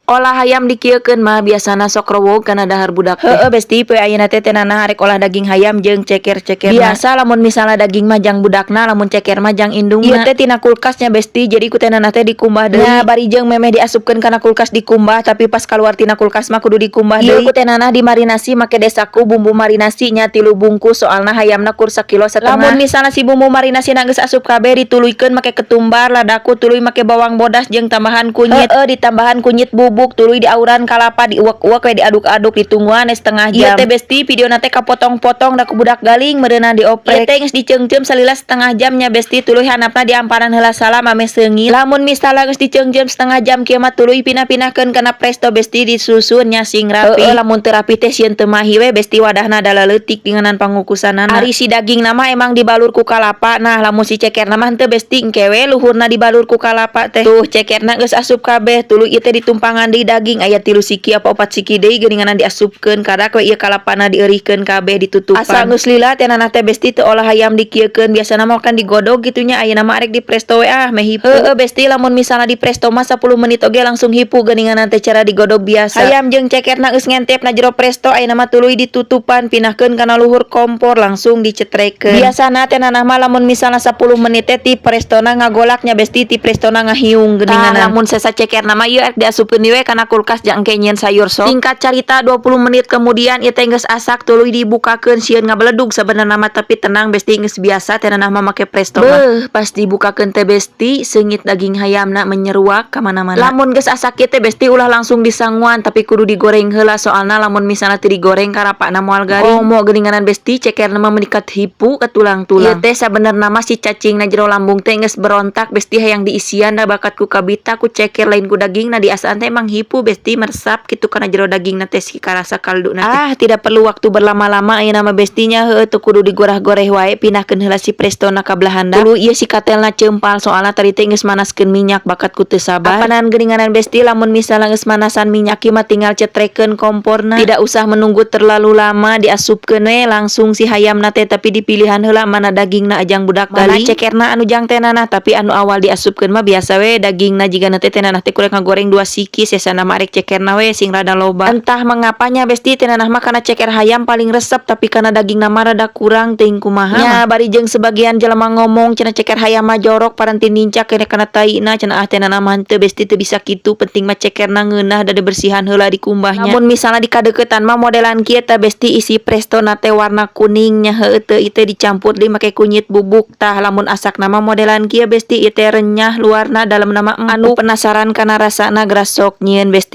Olah hayam dikieukeun mah biasana sok rowog kana dahar budak teh. Heueuh, Besti, poe ayeuna teh tenana arek olah daging hayam jeung ceker-cekerna. Biasa lamun misalna daging mah jang budakna, lamun ceker mah jang indungna. Ieu teh tina kulkasnya, Besti, jadi ku tenana teh dikumbah deui. Nya bari jeung memeh diasupkeun kana kulkas dikumbah, tapi pas kaluar tina kulkas mah kudu dikumbah deui. Ieu ku tenana dimarinasi make Desaku bumbu marinasi nya, 3 bungkus, soalna hayamna kur sakilo setengah. Lamun misalna si bumbu marinasi geus asup kabeh, dituluykeun make ketumbar, ladaku, tuluy make bawang bodas jeung tambahan kunyit. Heueuh, ditambahan kunyit bubuk, tuluy diauran kalapa, diuwek-uwek we, diaduk-aduk, ditungguan setengah jam. Ieu teh, Besti, videona teh kapotong-potong da ku budak galing meureunna dioprek. Ieu teh geus diceungceum salila setengah jam nya, Besti, tuluy handapna diamparan heula salam ameh seungit. Lamun misalna geus diceungceum setengah jam kieu mah, tuluy pindah-pindahkeun kana presto, Besti, disusun nya sing rapi. Heueuh, lamun teu rapi teh sieun teu mahi we, Besti, wadahna da leutik dinganan pangukusanana. Ari si daging mah emang dibalur ku kalapa. Nah, lamun si cekerna mah henteu, Besti, engke we luhurna dibalur ku kalapa teh. Tuh, cekerna geus asup kabeh, tuluy ieu teh ditumpangan deui daging, aya 3 siki apa 4 siki deui geuninganan diasupkeun, kadak we ieu kalapana dieurihkeun kabeh, ditutupan. Asa geus lila teh nanah teh, Besti, teu olah hayam dikieukeun. Biasana mah kan digodog kitu nya, ayeuna mah arek di presto we ah, meh hipu. Heueuh, Besti, lamun misalna di presto mah 10 menit oge langsung hipu geuninganan teh, cara digodog biasa. Hayam jeung cekerna geus ngentep na jero presto, ayeuna mah tuluy ditutupan, pindahkeun kana luhur kompor, langsung dicetrekeun. Biasana teh nanah mah lamun misalna 10 menit teh ti prestona ngagolaknya, Besti, ti prestona ngahiung geuninganan. Lamun sesa cekerna mah ieu arek diasupkeun we kana kulkas jang engke nyieun sayur sop. Singkat carita, 20 menit kemudian ieu teh geus asak, tuluy dibukakeun. Sieun ngabeledug sabenerna mah, tapi tenang, Besti, geus biasa teh nanah mah make presto mah. Beuh, pas dibukakeun teh, Besti, seungit daging hayamna menyeruak ka mana-mana. Lamun geus asak ieu teh, Besti, ulah langsung disanguan, tapi kudu digoreng heula, soalna lamun misalna teu digoreng karapana moal garing. Komo geuninganan, Besti, cekerna mah menikat hipu ke tulang-tulang. Ieu teh sabenerna mah si cacing na jero lambung teh geus berontak, Besti, hayang diisian da bakat ku kabita ku ceker lain ku daging. Na diasaan teh emang hipu, Besti, meresap gitu kana jero daging na teh si karasa kaldu na teh. Ah, tidak perlu waktu berlama-lama ayeuna mah, Bestinya. Heueuh, teu kudu digorah-goreh wae, pindahkeun heula si prestona ka belah handap. Tuluy ieu si katelna ceumpal, soalna tadi teh geus manaskeun minyak, bakat ku teu sabar. Apanan geuninganan, Besti, lamun misalna geus manasan minyak ieu mah tinggal cetrekeun komporna. Tidak usah menunggu terlalu lama, diasupkeun we langsung si hayamna teh, tapi dipilihan heula mana dagingna ajang budak mana galing, cekerna anu jang tenana. Tapi anu awal diasupkeun mah biasa we dagingna, jigana teh tenana teh kurang ngagoreng 2 siki, sesana mah arek cekerna we sing rada loba. Entah mengapanya, Besti, tenana mah kana ceker hayam paling resep, tapi kana dagingna mah rada kurang, teuing kumaha nya. Bari jeung sebagian jelema ngomong cenah ceker hayam mah jorok, paranti nincak kene kana taina cenah. Ah, tenana mah henteu, Besti, teu bisa kitu, penting mah cekerna ngeunah da dibersihan heula, dikumbahnya. Lamun misalna dikadeukeutan mah modelan kieu tah, Besti, isi prestona teh warna kuning nya. Heueuh teu, ieu teh dicampur deui make kunyit bubuk. Tah, lamun asakna mah modelan kieu, Besti, ieu teh renyah luarna, dalamna mah empuk. Anu penasaran kana rasana, geura sok nyieun, Besti.